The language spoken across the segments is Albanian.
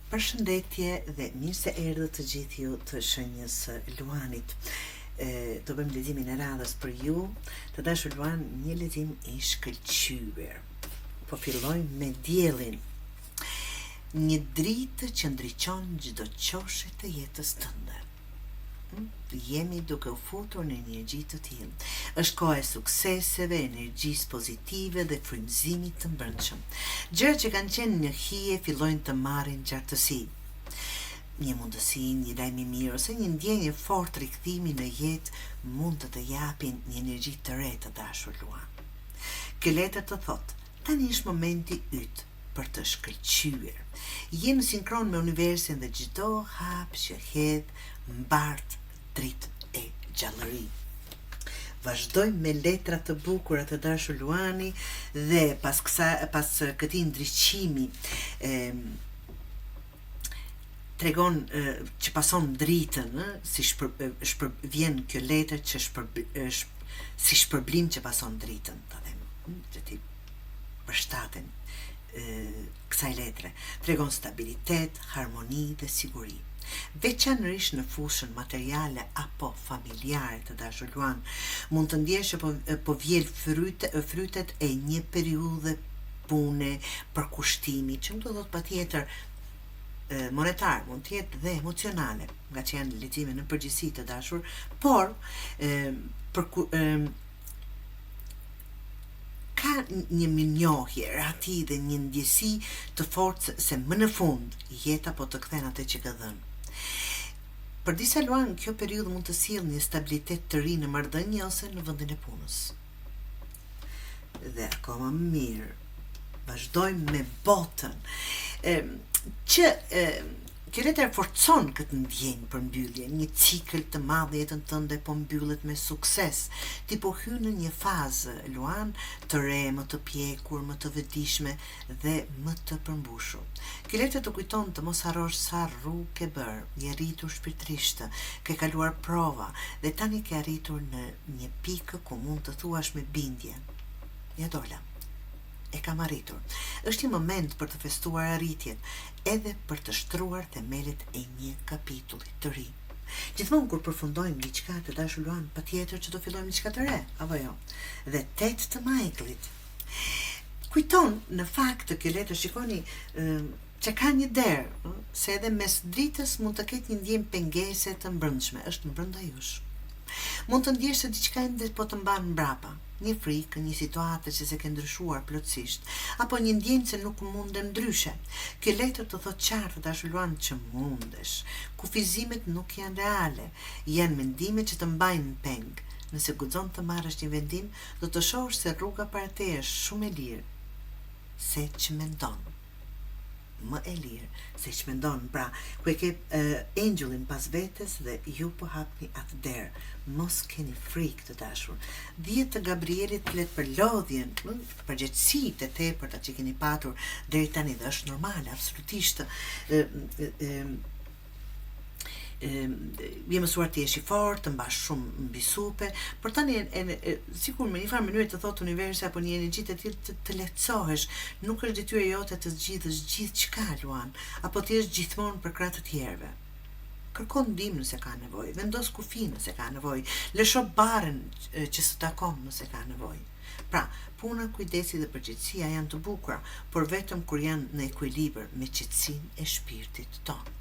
Përshëndetje dhe mirë se erdhët të gjithë ju të shenjës së Luanit. E, do bëjmë leximin e radhës për ju, të dashur Luan, një lexim i shkëlqyer. Po fillojmë me diellin. Një dritë që ndriçon çdo qoshe të jetës tënde. Jemi duke u futur në energji të tillë. Është koha e sukseseve, energjisë pozitive dhe frymëzimit të mbrendshëm. Gjërat që kanë qenë në hije fillojnë të marrin qartësi. Një mundësi, një lajm i mirë ose një ndjenjë e fortë rikthimi në jetë mund të të japin një energji të re të dashur Luan. Kjo letër të thotë, tani është momenti yt për të shkëlqyer. Je në sinkron me universin dhe çdo hap që hedh mbart dritë e gjallëri. Vazhdojmë me letra të bukura të dashur Luani dhe pas kësa, pas këtij ndriçimi e, tregon e, që pason dritën, ë, si shpër, shpër, vjen kjo letër që shpër, shp, si shpërblim që pason dritën, ta them, që ti përshtaten kësaj letre. Tregon stabilitet, harmoni dhe siguri. Veçanërisht në fushën materiale apo familjare të dashur Luan, mund të ndjesh që po, po vjel fryte, frytet e një periudhe pune, përkushtimi, që nuk do thotë patjetër monetar, mund të jetë dhe emocionale, nga që janë lexime në përgjithësi të dashur, por e, për, e, ka një mirënjohje, rehati dhe një ndjesi të fortë se më në fund jeta po të kthen atë që ke dhënë. Për disa luan, kjo periudhë mund të sjellë një stabilitet të ri në marrëdhënie ose në vendin e punës. Dhe akoma më mirë, vazhdojmë me botën. E, që e, Kjo letër e forcon këtë ndjenjë përmbyllje, një cikël të madh në jetën tënde po mbyllet me sukses. Ti po hyn në një fazë, Luan, të re, më të pjekur, më të vetëdijshme dhe më të përmbushur. Kjo letër të kujton të mos harrosh sa rrugë ke bërë, je rritur shpirtërisht, ke kaluar prova dhe tani ke arritur në një pikë ku mund të thuash me bindje, Ia dola. E kam arritur. Është një moment për të festuar arritjet, edhe për të shtruar themelet e një kapitulli të ri. Gjithmonë kur përfundojmë diçka të dashur Luan, patjetër që do fillojmë diçka të re, apo jo? Dhe tetë të Majklit. Kujton në fakt kjo letër shikoni që ka një derë, se edhe mes dritës mund të ketë një ndjenjë pengese të mbrendshme, është mbrenda jush. Mund të ndjesh se diçka ende po të mban mbrapa, një frikë, një situatë që s'e ke ndryshuar plotësisht, apo një ndjenjë se nuk mundem ndryshe. Kjo letër të thotë qartë të dashur Luan që mundesh. Kufizimet nuk janë reale, janë mendime që të mbajnë peng. Nëse guxon të marrësh një vendim, do të shohësh se rruga para teje është shumë e lirë se ç'mendon. më e lirë se ç'mendon, pra ku e ke engjëllin pas vetes dhe ju po hapni atë derë. Mos keni frikë të dashur. 10 të Gabrielit flet për lodhjen, përgjegjësitë e tepërta që keni patur deri tani dhe është normale, absolutisht. Ë, ë, je mësuar të jesh i fortë, të mbash shumë mbi supe, por tani e, e, e, sikur me një farë mënyrë të thotë universi apo një energji të tillë të, të lehtësohesh, nuk është detyrë jote të zgjidhësh gjithçka Luan, apo të jesh gjithmonë përkrah të tjerëve. Kërko ndihmë nëse ka nevojë, vendos kufi nëse ka nevojë, lësho barrën që s'të takon nëse ka nevojë. Pra, puna, kujdesi dhe përgjegjësia janë të bukura, por vetëm kur janë në ekuilibër me qetësinë e shpirtit tonë.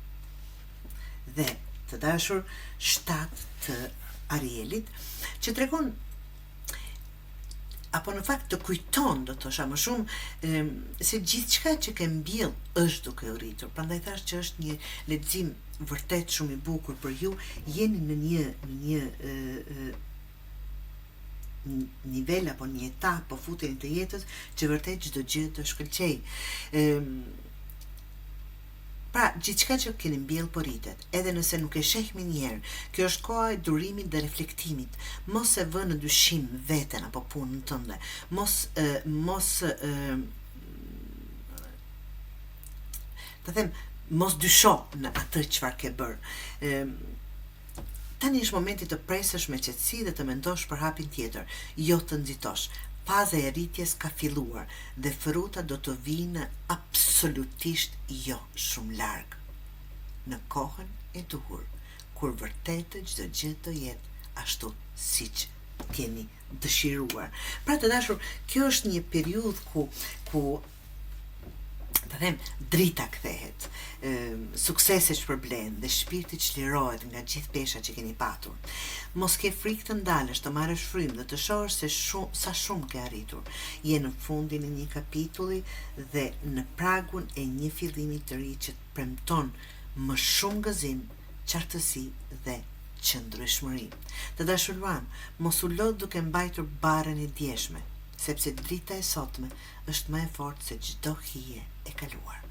Dhe, të dashur, 7 të Arielit, që tregon apo në fakt të kujton, do të thosha më shumë, e, se gjithçka që ke mbjell është duke u rritur. Prandaj thash që është një lexim vërtet shumë i bukur për ju, jeni në një në një e, e, nivel apo një etapë po futeni të jetës që vërtet çdo gjë të shkëlqejë. Ëm Pra, gjithçka që keni mbjellë po rritet, edhe nëse nuk e sheh menjëherë. Kjo është koha e durimit dhe reflektimit. Mos e vë në dyshim veten apo punën tënde. Mos e, mos e, të them, mos dysho në atë çfarë ke bërë. Ë Tani është momenti të presësh me qetësi dhe të mendosh për hapin tjetër, jo të nxitosh. Faza e rritjes ka filluar dhe frutat do të vijnë absolutisht jo shumë larg. në kohën e duhur, kur vërtetë çdo gjë do jetë ashtu siç keni dëshiruar. Pra të dashur, kjo është një periudhë ku ku të them, drita kthehet, suksesi shpërblen dhe shpirti çlirohet nga gjithë pesha që keni patur. Mos ke frikë të ndalesh, të marrësh frymë dhe të shohësh se shumë, sa shumë ke arritur. Je në fundin e një kapitulli dhe në pragun e një fillimi të ri që të premton më shumë gëzim, qartësi dhe qëndrueshmëri. Të dashur luanë, mos u lodh duke mbajtur barrën e djeshme, sepse drita e sotme është më e fortë se çdo hije e kaluar.